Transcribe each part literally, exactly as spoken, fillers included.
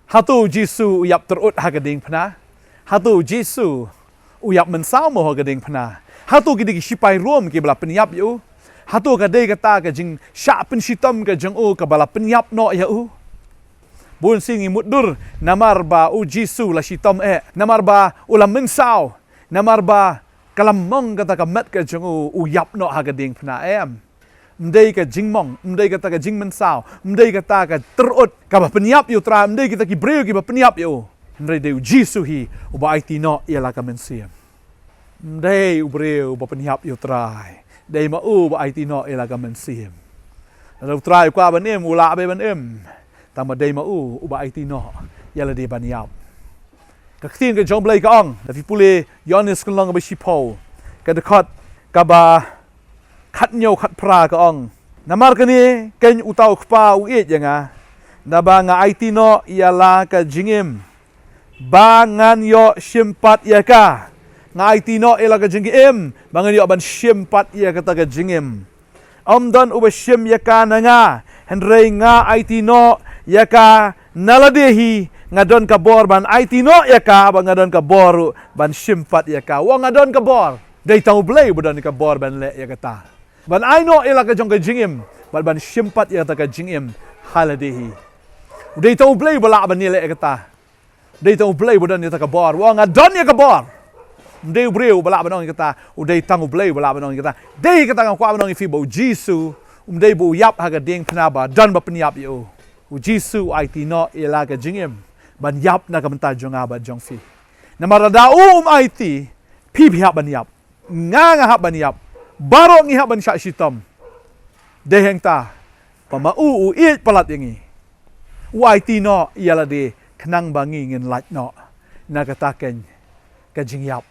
Hato u Jisu u ïap tyrut ha ka diengphna? Hato u Jisu u ïap mynsaw mo ha ka diengphna? Hato ki dei ki shipai Rom kiba la pynïap ïa u? Hato ka dei kata ka jingshah pynshitom ka jong u kaba la pynïap noh ïa u? Bun sien ngi mutdur namar ba u Jisu la shitom eh, namar ba u la mynsaw, namar ba ka la mong kata ka met ka jong u, u ïap noh ha ka diengphna, em. Ym dei ka jingmong, ym dei kata ka jingmynsaw, ym dei kata ka tyrut kaba pynïap ïa u Trai, ym dei kita ki briew kiba pynïap ïa u. Hynrei dei u Jisu hi uba aiti noh ïa la ka mynsiem. Ym dei u briew uba pynïap ïa u Trai, dei ma u uba aiti noh ïa la ka mynsiem. Lada u Trai u kwah ban im, u lah beit ban im. Tang ba dei ma u uba aiti noh ïa lade ban ïap. Ka ktien ka jong U Blei ka ong, lada phi pule Ïoannis ka lynnong kaba shiphew, ka dkhot kaba khathynñiew khatphra ka ong: Namar kane keiñ uta u Kpa u ïeit ïa nga, naba nga aiti noh ïa la ka jingim ba ngan ïoh shim pat ïa ka. Nga aiti noh ïa la ka jingim ba ngan ïoh ban shim pat ïa kata ka jingim. Ym don uba shim ïa ka na nga, hynrei nga aiti noh ïa ka na lade hi. Nga don ka bor ban aiti noh ïa ka, bad nga don ka bor ruh ban shim pat ïa ka. Wa nga don ka bor. Dei tang U Blei uba don ka bor ban leh ïa kata, ban ai noh ïa la ka jong ka jingim, bad ban shim pat ïa kata ka jingim ha lade hi. Dei tang U Blei uba lah ban ïaleh ïa kata. Dei tang U Blei uba don ïa kata ka bor. Wa nga don ïa ka bor. Ym dei u briew uba lah ban ong ïa kata. U dei tang U Blei uba lah ban ong ïa kata. Dei kata nga kwah ban ong ïa phi ba u Jisu um dei ba u ïap ha ka diengphna ba don ba pynïap ïa u. U Jisu u aiti noh ïa la ka jingim ban ïap na ka bynta jong nga bad jong phi. Namar lada u um aiti, phi phi hap ban ïap. Nga nga hap ban ïap. Baroh ngi hap ban shah shitom. Dei hangta ba ma u u ïeit palat ïa ngi. U aiti noh ïa lade khnang ba ngi ngin lait noh na kata keiñ ka jingïap.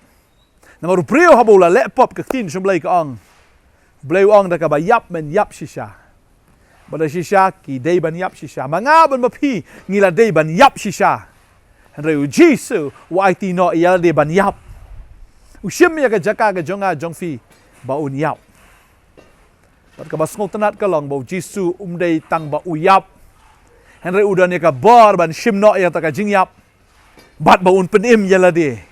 Namar u briew haba u la leh pop, ka ktien jong U Blei ka ong, U Blei u ong da kaba ïap men ïap shisha. Bad da shisha ki dei ban ïap shisha. Ma nga bad ma phi ngi la dei ban ïap shisha. Hynrei u Jisu u aiti noh ïa lade ban ïap. U shim ïa ka jaka ka jong nga jong phi ba un ïap. Bad kaba sngewtynnat ka long ba u Jisu um dei tang ba u ïap, hynrei u don ïa ka bor ban shim noh ïa kata ka jingïap, bad ba un pynim ïa lade.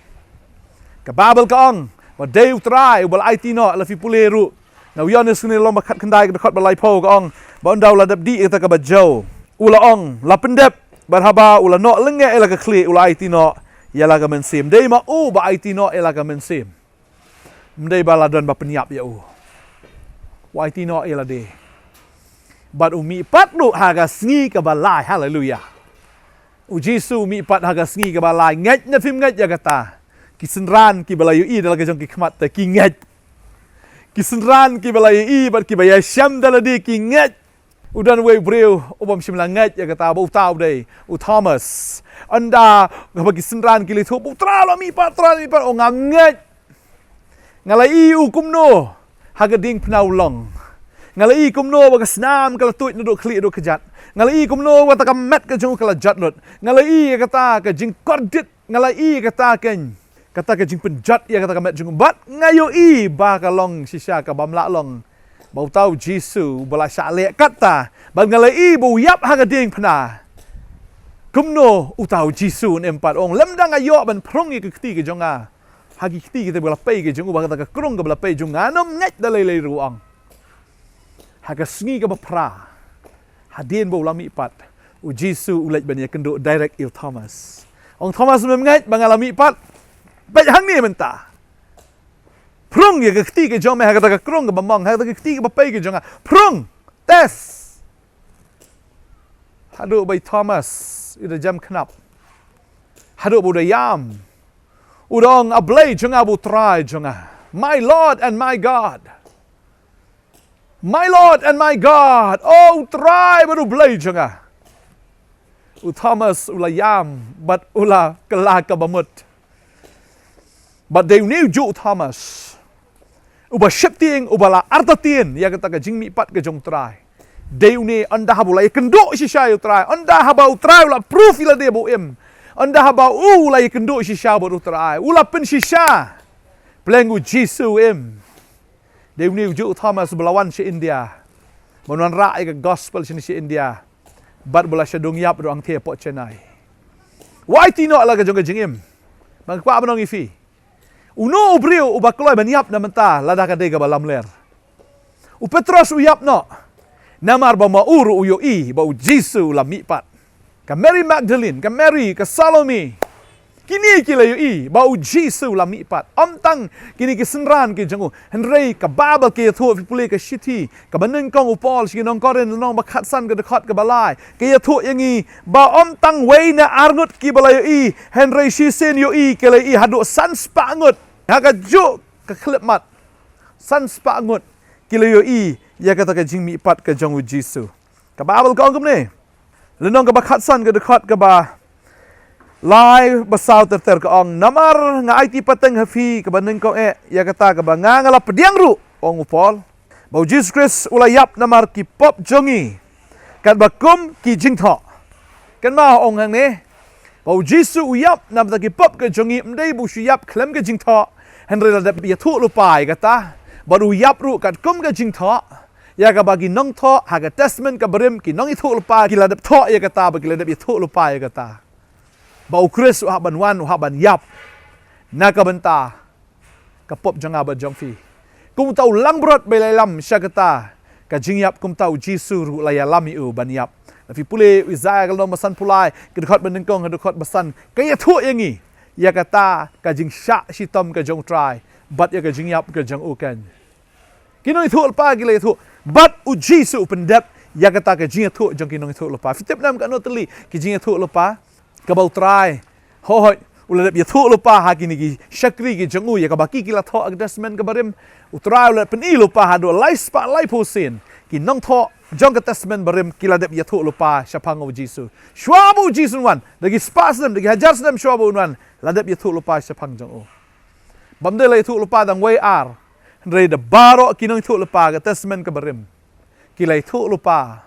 Ka Baibl ka ong ba dei u Trai uba la aiti noh. Lada phi pule ruh na u Ïoannis kane lynnong ba khatkhyndai, ka dkhot ba laiphew ka ong ba ynda u la dep dih ïa kata kaba jew, u la ong, la pyndep. Bad haba u la noh lyngngeh ïa la ka khlieh, u la aiti noh ïa la ka mynsiem. Dei ma u ba aiti noh ïa la ka mynsiem. Ym dei ba la don ba pynïap ïa u. U aiti noh ïa lade. Bad u mihpat ruh ha ka sngi kaba lai. Haleluia. U Jisu u mihpat ha ka sngi kaba lai. Ngeit ne phim ngeit ïa kata, ki synran kiba la ïohi da la ka jong ki khmat te ki ngeit. Ki synran kiba la ïohi bad kiba ïashem da lade ki ngeit. U don uwei u briew u bym shym la ngeit ïa kata ba uta u dei u Thomas. Ynda kaba ki synran ki la ïathuh ba u Trai u la mihpat, u Trai u la mihpat, u ong, ngam ngeit. Nga la ïohi u kumno ha ka diengphna u long. Nga la ïohi kumno ba ka snam ka la tuid naduh khlieh haduh kjat. Nga la ïohi kumno ba kata ka met ka jong u ka la jot lut. Nga la ïohi ïa kata ka jingkordit. Nga la ïohi ïa kata keiñ, kata ka jingpynjot ïa kata ka met jong u. Bad nga ïohi ba ka long shisha ka bym lah long ba uta u Jisu uba la shah leh kata. Bad nga la ïohi ba u ïap ha ka diengphna. Kumno uta u Jisu un im pat? U ong, lymda nga ïoh ban phrung ïa ka kti ka jong nga ha ki kti kita ba la pei ka jong u, ba kata ka krung kaba la pei jong nga, ngam ngeit da lei lei ruh, u ong. Ha ka sngi kaba phra hadien ba u la mihpat, u Jisu u leit ban ïakynduh direct ïa u Thomas. U ong, Thomas, mem ngeit ba nga la mihpat? Peit hangne mynta. Phrung ïa ka kti ka jong me ha kata ka krung kaba mong, ha kata ka kti kaba pei ka jong nga. Phrung. Test. Haduh ba i Thomas u da jem khnap. Haduh ba u da ïam. U da ong, A Blei jong nga, ba u Trai jong nga. My Lord and my God. My Lord and my God. O u Trai bad u Blei jong nga. U Thomas u la ïam bad u la kylla kaba mut. Bad dei une u juh u Thomas uba sheptieng, uba la artatien ïa kata ka jingmihpat ka jong u Trai. Dei une, ynda haba u la ïakynduh shisha ïa u Trai, ynda haba u Trai u la proof ïa lade ba u im, ynda haba u la ïakynduh shisha bad u Trai, u la pynshisha pleng u Jisu u im. Dei une u juh u Thomas uba la wan sha India ban wanrah ïa ka gospel shane sha India, bad ba la shah dung ïap haduh hangtei hapoh Chennai. Wai ti noh la ka jong ka jingim. Ba nga kwah ban ong ïa phi, uno u briew uba kloi ban ïap na mynta lada ka dei kaba lamler? U Petros u ïap noh. Namar ba ma u ruh u ïohi ba u Jisu u la mihpat. Ka Mary Magdalene, ka Mary, ka Salome, kine ki la ïohi ba u Jisu u la mihpat. Ym tang kine ki synran ki jong u, hynrei ka Baibl ka ïathuh, phi pule ka shithi kaba nyngkong u Paul sha ki nong Korinth, lynnong ba khatsan, ka dkhot kaba lai, ka ïathuh ïa ngi ba ym tang wei ne ar ngut kiba la ïohi, hynrei shisien ïohi ki la ïohi haduh san spah ngut. Ha kajuh ka khyllipmat, san spah ngut ki la ïohi ïa kata ka jingmihpat ka jong u Jisu. Ka Baibl ka ong kumne, lynnong kaba khatsan, ka dkhot kaba lai ba saw ter ter, ka ong: Namar nga aiti pateng ha phi kaba nyngkong eh ïa kata kaba nga, nga la pdiang ruh, ong u Paul, ba u Jisu Khrist u la ïap namar ki pop jong ngi, katba kum ki jingthoh. Kynmaw, ong hangne ba u Jisu u ïap namar ki pop ka jong ngi, ym dei ba u shu ïap khlem ka jingthoh, hynrei la dep ïathuh lypa ïa kata, bad u ïap ruh katkum ka jingthoh, ïa kaba ki nongthoh ha ka Testament kaba rim, ki nongïathuh lypa, ki la dep thoh ïa kata, bad ki la dep ïathuh lypa ïa kata, ba u Khrist u hap ban wan, u hap ban ïap na ka bynta ka pop jong nga bad jong phi. Kumta u langbrot ba la ïalam sha kata ka jingïap, kumta u Jisu ruh la ïalam ïa u ban ïap. Lada phi pule u Isaïah ka lynnong ba sanphew lai, ka dkhot ba nyngkong haduh dkhot ba san, ka ïathuh ïa ngi ïa kata ka jingshah shitom ka jong u Trai bad ïa ka jingïap ka jong u, kan. Ki nongïathuh lypa ki la ïathuh, bad u Jisu u pyndep ïa kata ka jingïathuh jong ki nongïathuh lypa. Phi tip ne em katno tylli ki jingïathuh lypa kaba u Trai, hooid, u la dep ïathuh lypa ha kine ki shakri ki jong u ïa kaba ki, ki la thoh ha ka Testament kaba rim. U Trai u la dep pyni lypa haduh lai spah laiphew sien. Ki nongthoh jong ka Testament barim ki la dep ïathuh lypa shaphang u Jisu. Shuwa ba u Jisu un wan, da ki spah snem, da ki hajar snem shuwa ba un wan, la dep ïathuh lypa shaphang jong u. Bym dei la ïathuh lypa dang wei ar, hynrei da baroh ki nongïathuh lypa ka Testament kaba rim ki la ïathuh lypa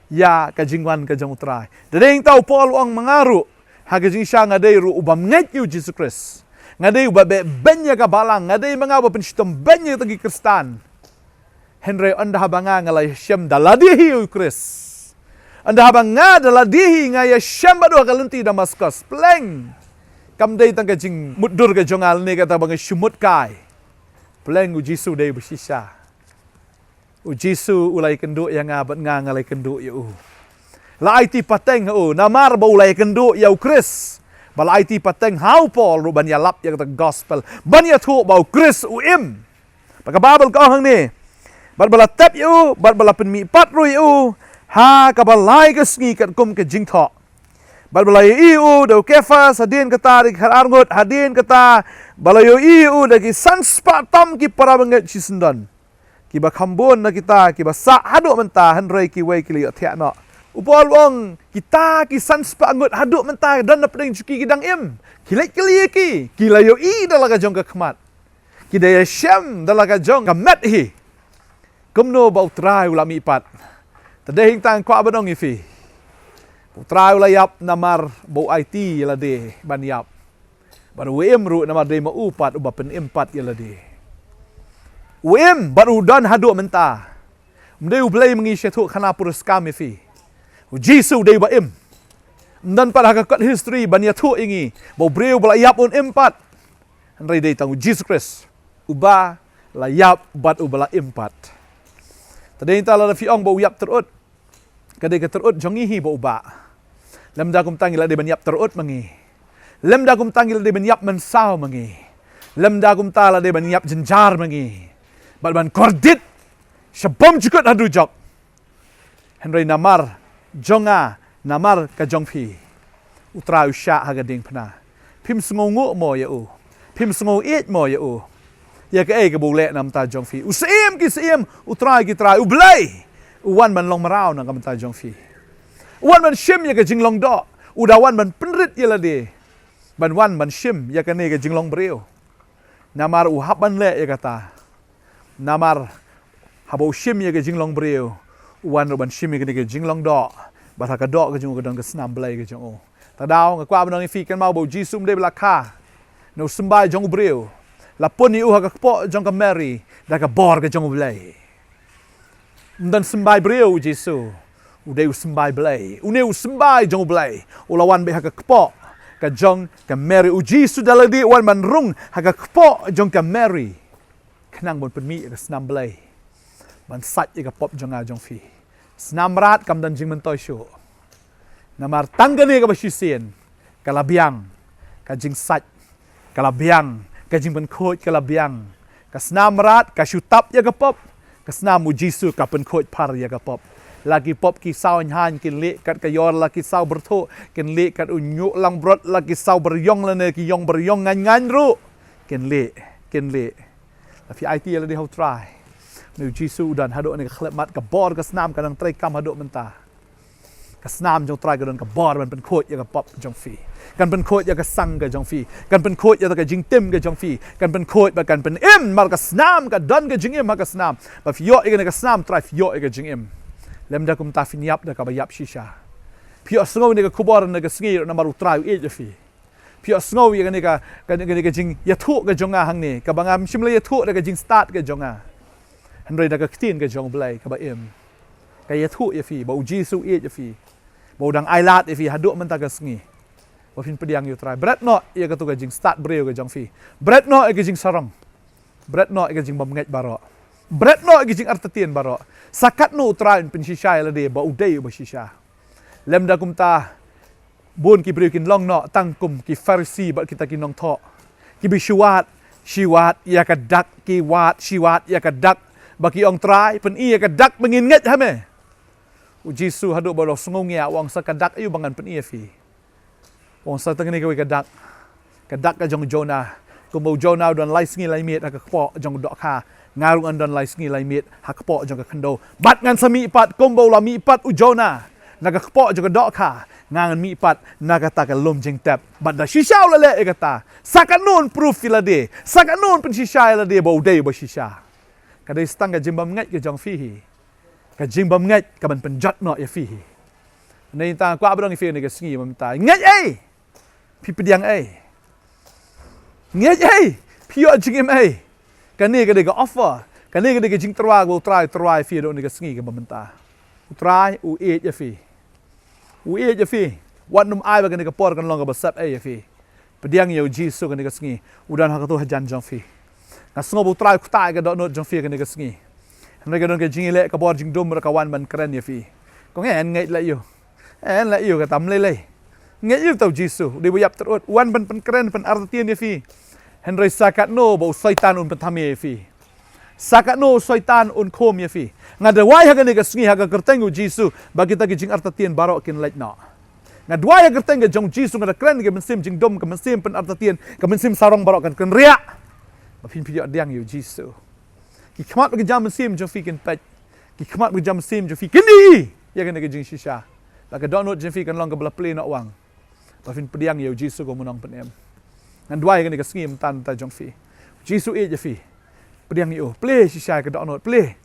ïa ka jingwan ka jong u Trai. Da dei nangta u Paul u ong, ma nga ruh, ha ka jingshisha nga dei ruh u bym ngeit ïa u Jisu Khrist. Nga dei uba beh beiñ ïa ka balang, nga dei ma nga uba pynshitom beiñ ïa kita ki Khristan. Hynrei ynda haba nga, nga la ïashem da lade hi ïa u Khrist, ynda haba nga da lade hi nga ïashem bad u ha ka lynti Damaskos, pleng, kam dei tang ka jingmutdur ka jong nga lane kata ba nga shu mut kai. Pleng u Jisu dei uba shisha. U Jisu u la ïakynduh ïa nga bad nga, nga la ïakynduh ïa u. La aiti pateng ha u, namar ba u la ïakynduh ïa u Khrist. Ba la aiti pateng ha u Paul ruh ban ïalap ïa kata ka gospel, ban ïathuh ba u Khrist u im. Ba ka Baibl ka ong hangne, bad ba la tep ïa u, bad ba la pynmihpat ruh ïa u ha kaba lai ka sngi katkum ka jingthoh. Bad ba la ïohi ïa u da u Kephas, hadien kata da ki khatar ngut, hadien kata ba la ïohi ïa u da ki san spah tam ki para bangeit shisyndon, kiba kham bun na kita kiba sah haduh mynta, hynrei kiwei ki la ïohthiah noh. U Paul u ong, kita ki san spah ngut haduh mynta don na pdeng jong ki, ki dang im. Ki leit kylli ïa ki, ki la ïohi da la ka jong ka khmat. Ki da ïashem da la ka jong ka met hi kumno ba u Trai u la mihpat. Te dei hangta nga kwah ban ong ïa phi, u Trai u la ïap namar ba u aiti ïa lade ban ïap. Bad u im ruh namar dei ma u pat uba pynim pat ïa lade. U im bad u don haduh mynta. Ym dei U Blei ma ngi sha ïathuh khana puriskam ïa phi. U Jisu u dei uba im. Ym don pat ha ka kot history ban ïathuh ïa ngi ba u briew ba la ïap un im pat. Hynrei dei tang u Jisu Khrist uba la ïap bad uba la im pat. Te dei nangta lada phi ong ba u ïap tyrut, ka dei ka tyrut jong ngi hi ba u bah. Lymda kumta ngi la dei ban ïap tyrut ma ngi. Lymda kumta ngi la dei ban ïap mynsaw ma ngi. Lymda kumta la dei ban ïap jynjar ma ngi, bad ban kordit sha bymjukut haduh jok. Hynrei namar jong nga, namar ka jong phi, u Trai u shah ha ka diengphna. Phim sngewnguh mo ïa u? Phim sngewieit mo ïa u? Ïa kaei kaba u leh na ka bynta jong phi? U Syiem ki syiem, u Trai ki trai, U Blei u wan ban long mraw na ka bynta jong phi. U wan ban shim ïa ka jinglong doh. U da wan ban pynrit ïa lade, ban wan ban shim ïa kane ka jinglong briew. Namar u hap ban leh ïa kata. Namar haba u shim ïa ka jinglong briew, u wan ruh ban shim ïa kane ka jinglong doh. Bad ha ka doh ka jong u ka don ka snam Blei ka jong u. Te daw nga kwah ban ong ïa phi, kynmaw ba u Jisu ym dei ba la kha na u symbai jong u briew. La pun ïa u ha ka kpoh jong ka Mary da ka bor ka jong U Blei. Ym don symbai briew u Jisu. U dei u symbai Blei. Une u symbai jong U Blei u la wan beit ha ka kpoh ka jong ka Mary. U Jisu da lade u wan ban rung ha ka kpoh jong ka Mary, khnang ban pynmih ïa ka snam Blei, ban sait ïa ka pop jong nga jong phi. Snam mrad kam don jingmyntoi shuh. Namar tang kane kaba shisien ka la biang, ka jingsait ka la biang, ka jingpynkhuid ka la biang. Ka snam mrad ka shu tap ïa ka pop. Ka snam u Jisu ka pynkhuid phar ïa ka pop. La ki pop ki saw haiñ haiñ kin leh kat ka ïor, la ki saw byrthuh kin leh kat u ñiuh langbrot, la ki saw byrïong lane ki ïong byrïong ngaiñ ngaiñ ruh kin leh, kin leh. La phi aiti ïa lade ha u Trai. Une u Jisu u don haduh ne ka khyllipmat, ka bor ka snam ka dang treikam haduh mynta. Ka snam jong u Trai ka don ka bor ban pynkhuid ïa ka pop jong phi. Kan pynkhuid ïa ka sang ka jong phi. Kan pynkhuid ïa ka jingtim ka jong phi. Kan pynkhuid bad kan pynim, namar ka snam ka don ka jingim ha ka snam. Ba phi ïoh ïa kane ka snam Trai phi ïoh ïa ka jingim. Lymda kumta phin ïap da kaba ïap shisha. Phi ïohsngew ïa kane ka khubor ha kane ka sngi namar u Trai u ïeit ïa phi. Phi ïohsngew ïa kane ka, kane, kane ka jingïathuh ka jong nga hangne, kaba ngam shym la ïathuh da ka jingstad ka jong nga. Hynrei da ka ktien ka jong u Blei kaba im, ka ïathuh ïa phi ba u Jisu u ïeit ïa phi, ba u dang ailad ïa phi haduh mynta ka sngi. Ba phin pdiang ïa u Trai. Bret noh ïa katu ka jingstad briew ka jong phi. Bret noh ïa ka jingsarong. Bret noh ïa ka jingbymngeit baroh. Bret noh ïa ka jingartatien baroh. Sa katno u Trai un pynshisha ïa lade ba u dei uba shisha. Lymda kumta, bun ki briew kin long noh tang kum ki Pharisi bad kita ki nongthoh, kiba shu wad shi wad ïa ka dak, ki wad shi wad ïa ka dak. Ba ki ong, Trai, pyni ïa ka dak ba ngin ngeit ha me. U Jisu haduh ba u la sngew ngiah u ong, sa ka dak aïu ba ngan pyni ïa phi? U ong, sa tang kane kawei ka dak. Ka dak ka jong u Jonah. Kumba u Jonah u don lai sngi lai miet ha ka kpoh jong ka dohkha, nga ruh ngan don lai sngi lai miet ha ka kpoh jong ka khyndew. Bad ngan sa mihpat kumba u la mihpat u Jonah na ka kpoh jong ka dohkha, nga ngan mihpat na kata ka lum jingtep. Bad da shisha u la leh ïa kata, sa katno un proof ïa lade, sa katno un pynshisha ïa lade ba u dei uba shisha. Ka dei tang ka jingbymngeit ka jong phi hi. Ka jingbymngeit ka ban pynjot noh ïa phi hi. Hynrei tang kwah ban ong ïa phi ha kane ka sngi mynta, ngeit ei, phi pdiang ei. Ngeit ei, phi ïoh jingim ei. Kane ka dei ka offer. Kane ka dei ka jingtyrwa kaba u Trai u tyrwa ïa phi ha kane ka sngi kaba mynta. U Trai u ïeit ïa phi. U ïeit ïa phi. Wat nym ai ba kane ka por kan long kaba sep ei ïa phi. Pdiang ïa u Jisu ha kane ka sngi. U don ha kato hajan jong phi. Nga sngew ba u Trai u ktah ïa ka dohnud jong phi ha kane ka sngi. Hynrei ka don ka jingïaleh ka bor jingdum ruh ka wan ban kren ïa phi. Kong, eh, ngeit leh ïa u. Eh, leh ïa u kata, ym lei lei. Ngeit ïa uta u Jisu, u dei ba ïap tyrut, u wan ban pynkren, pynartatien ïa phi. Hynrei sa katno ba u Soitan un pynthame ïa phi. Sa katno u Soitan un khum ïa phi. Nga duwai ha kane ka sngi ha ka kyrteng u Jisu ba kita ki jingartatien baroh kin leit noh. Nga duwai ha ka kyrteng ka jong u Jisu, nga da kren, ka mynsiem jingdum, ka mynsiem pynartatien, ka mynsiem sarong baroh kan kynriah. Ba phin pdiang ïa u Jisu. Ki khmat bad ki jam mynsiem jong phi kin peit. Ki khmat bad ki jam mynsiem jong phi kin ïohi ïa kane ka jingshisha. Bad ka dohnud jong phi kan long kaba la plie noh wang. Ba phin pdiang ïa u Jisu kum u nongpynim. Ngan duwai ha kane ka sngi mynta, mynta jong phi. U Jisu u ïeit ïa phi. Pdiang ïa u. Plie shisha ïa ka dohnud. Plie.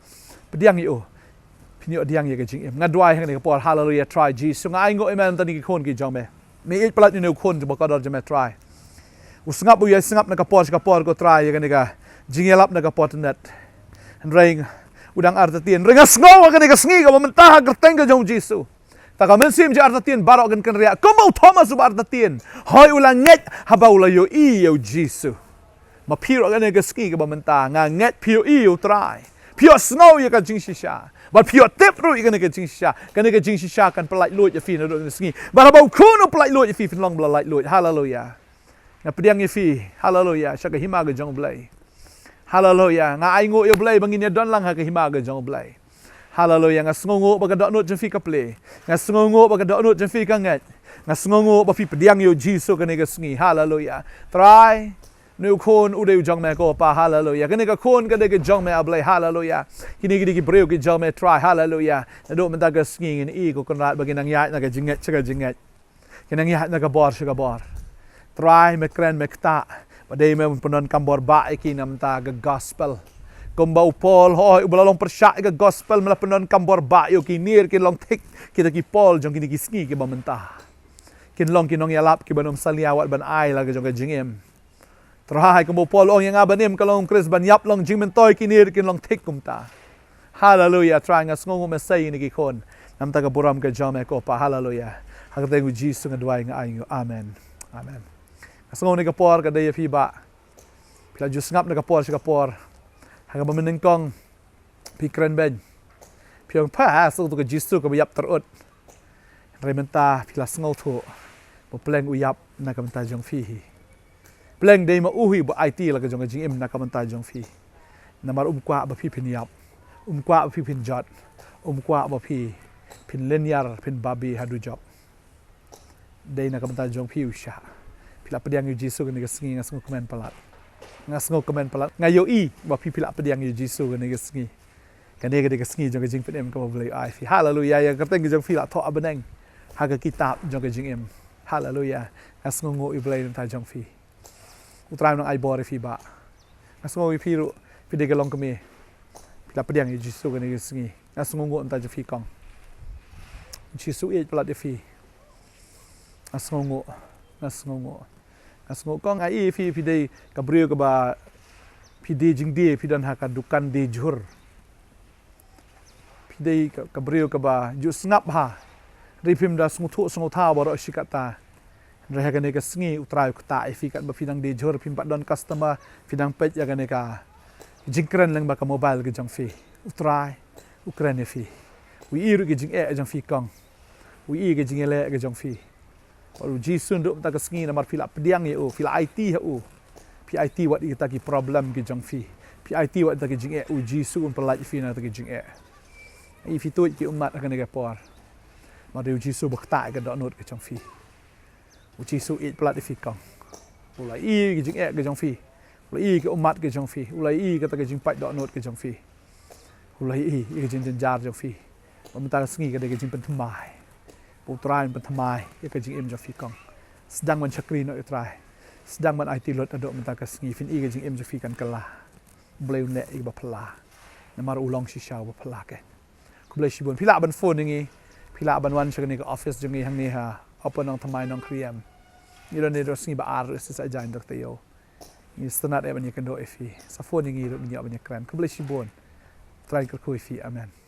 Pdiang ïa u. Phin ïoh pdiang ïa ka jingim. Nga duwai ha kane ka por. Haleluia. Trai Jisu, nga ainguh ïa me na bynta kine ki khun ki jong me. Me ïeit palat ïa une u khun jong me, kordor jong me Trai. U sngap, u ïai sngap na ka por sha ka por ko Trai ïa kane ka jingïalap na ka por tynat. Hynrei u dang artatien. Hynrei nga sngew ha kane ka sngi kaba mynta ha ka kyrteng ka jong u Jisu, ta ka mynsiem jingartatien baroh kan kynriah. Kumba u Thomas uba artatien, hooid u la ngeit haba u la ïohi ïa u Jisu. Ma phi ruh ha kane ka sngi kaba mynta nga ngeit phi ïohi ïa u Trai. Phi ïohsngew ïa ka jingshisha. Bad phi ïohtip ruh ïa kane ka jingshisha. Kane ka jingshisha kan pyllait luid ïa phi naduh kane ka sngi. Bad haba u Khun u pyllait luid ïa phi, phin long ba la lait luid. Haleluia. Nga pdiang ïa phi. Haleluia. Sha ka hima ka jong u Blei. Haleluia. Nga ainguh ïa u Blei ba ngin ïa don lang ha ka hima ka jong u Blei. Haleluia. Nga sngewnguh ba ka dohnud jong phi ka plie. Nga sngewnguh ba ka dohnud jong phi ka ngeit. Nga sngewnguh ba phi pdiang ïa u Jisu kane ka sngi. Haleluia. Trai, une u khun u dei u jong me ko Pa. Haleluia. Kane ka khun ka dei ka jong me A Blei. Haleluia. Kine ki dei ki briew ki jong me Trai. Haleluia. Naduh mynta ka sngi ngin ïohi ko Kynrad ba kin nang ïaid na ka jingngeit sha ka jingngeit. Kin nang ïaid na ka bor sha ka bor. Trai, me kren, me ktah ba dei me ban pyndonkam bor bah ïa ki na bynta ka gospel. Kumba u Paul, hooid, uba la long pyrshah ïa ka gospel, me la pyndonkam bor bah ïa u, ki nier kin long thik kita ki Paul jong kine ki sngi kiba mynta. Kin long ki nongïalap kiban ym salia wat ban ai la ka jong ka jingim. Trai, kumba u Paul u ong ïa nga ban im ka long u Khrist, ban ïap long jingmyntoi, kine ruh kin long thik kumta. Haleluia. Trai, nga sngewnguh me sei ïa kine ki khun. Na bynta ka burom ka jong me ko Pa. Haleluia. Ha ka kyrteng u Jisu nga duwai, nga ainguh. Amen. Amen. Nga sngew ïa kane ka por ka dei ïa phi ba phi la ju sngap na ka por sha ka por. Ha kaba mynnyngkong phi kren beiñ. Phi ong, "Pha, sngewthuh ka Jisu kaba ïap tyrut." Hynrei mynta phi la sngewthuh ba Blei u ïap na ka bynta jong phi hi. Blei dei ma u hi ba aiti la ka jong ka jingim na ka bynta jong phi. Namar um kwah ba phi phin ïap. Um kwah ba phi phin jot. Um kwah ba phi phin lynñiar, phin babe ha dujok. Dei na ka bynta jong phi u shah. Phi la pdiang ïa u Jisu kane ka sngi, nga sngewkmen palat. Nga sngewkmen palat. Nga ïohi ba phi phi la pdiang ïa u Jisu kane ka sngi. Kane ka dei ka sngi jong ka jingpynim kaba Blei u ai phi. Haleluya. Ïa ka kyrteng ka jong phi la thoh ha bneng ha ka kitab jong ka jingim. Haleluya. Nga sngewnguh ïa u Blei na ka bynta jong phi. U Trai u nang ai bor ïa phi bah. Nga sngew ïa phi ruh, phi dei ka longkmie. Phi la pdiang ïa u Jisu kane ka sngi. Nga sngewnguh na ka bynta jong phi kong. U Jisu u ïeit palat ïa phi. Nga sngewnguh. Nga sngewnguh. Nga sngewnguh kong, nga ïohi ïa phi, phi dei ka briew kaba phi die jingdie, phi don ha ka dukan die jhur. Phi dei ka, ka briew kaba ju sngap ha. Hynrei phim da sngewthuh sngewthaw baroh shi katta. Hynrei ha kane ka sngi u Trai u ktah ïa phi katba phi dang die jhur, phim pat don customer, phi dang peit ïa kane ka jingkren lyngba ka mobile ka jong phi. U Trai u kren ïa phi. U ïohi ruh ka jingeh jong phi kong. U ïohi ka jingïaleh ka jong phi. Bad u Jisu naduh mynta ka sngi namar phi la pdiang ïa u, phi la aiti ha u. Phi aiti wat ïa kita ki problem ki jong phi. Phi aiti wat ïa kita ki jingeh, u Jisu un pyllait ïa phi na kita ki jingeh. Ïa phi tuid ki ummat ha kane ka por. Namar dei u Jisu ba ktah ïa ka dohnud ka jong phi. U Jisu u ïeit palat ïa phi kong. U la ïohi ki jingeh ki jong phi. U la ïohi ki ummat ki jong phi. U la ïohi kita ki jingpait dohnud ki jong phi. U la ïohi ïa ka jingjynjar jong phi. Bad mynta ka sngi ka dei ka jingpynthymmai. Ba u Trai un pynthymmai ïa ka jingim jong phi kong. Sdang ban shakri noh ïa u Trai. Sdang ban aiti lut naduh mynta ka sngi, phin ïohi ka jingim jong phi kan kylla. Blei un leh ïa kaba phylla. Namar u long shisha uba phylla keiñ. Khublei shibun. Phi lah ban phone ïa ngi. Phi lah ban wan sha kane ka office jong ngi hangne ha Upper Nongthymmai Nongkriem. Ngi don ha ka sngi ba ar ruh shisha jaiñ dok taïew. Ngi sngewtynnat eh ban ïakynduh ïa phi. Sa phone ïa ngi ruh ban ïoh ban ïakren. Khublei shibun. Trai kyrkhu ïa phi. Amen.